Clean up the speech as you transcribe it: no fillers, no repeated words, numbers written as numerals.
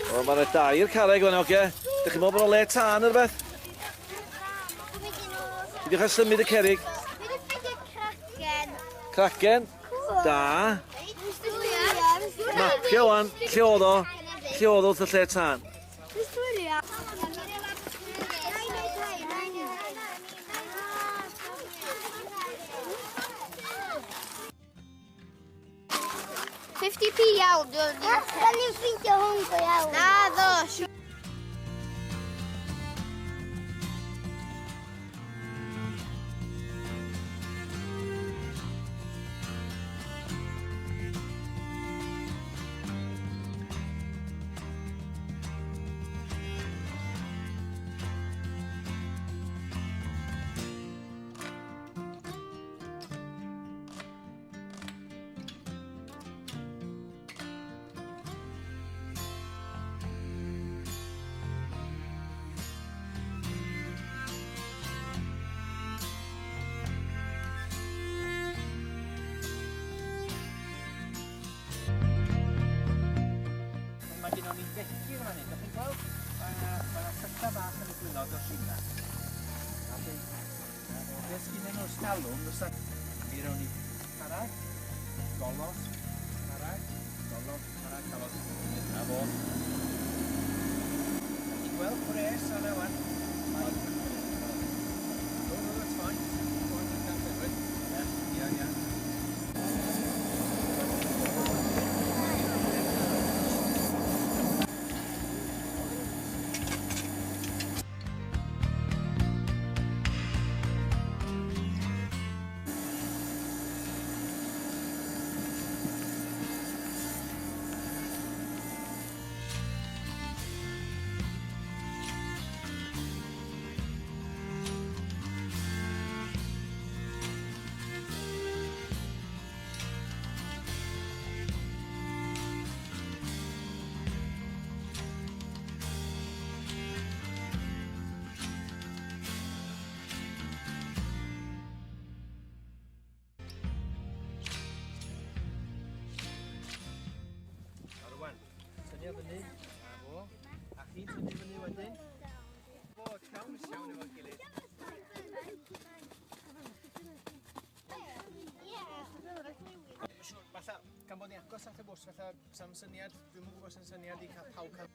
O, mae yna dair carreg fan oce. Dych chi'n meddwl bod o'n le tân neu rhywbeth? Peidiwch â symud y cerrig. Cragen. Cragen. Da. Mapio wan, lle oedd o? Lle oedd o wrth y lle tân? P iawn, dwi'n... Da ni'n ffeindio hwn go iawn. Na, ddo. Mae gen ni fecyn fan hyn, ydych chi'n gweld? Mae yna tyllau bach yn y gwylod o'r llina. A beth sgynnon nhw stalwm, fysa mi rown ni carrag, golos, carrag, golos, carrag, golos, na fo. Ti'n gweld pres ar ewan? No, no, that's fine. Go on, you can do it. Yeah, yeah, yeah. Tynnu fyny, a fo, a chi'n tynnu fyny wedyn. Fo, iawn iawn efo'n gilydd. Falla, gan bod ni agos at y bws, falla, sam syniad, dwi'm yn gwybod sy'n syniad i cael pawb cael...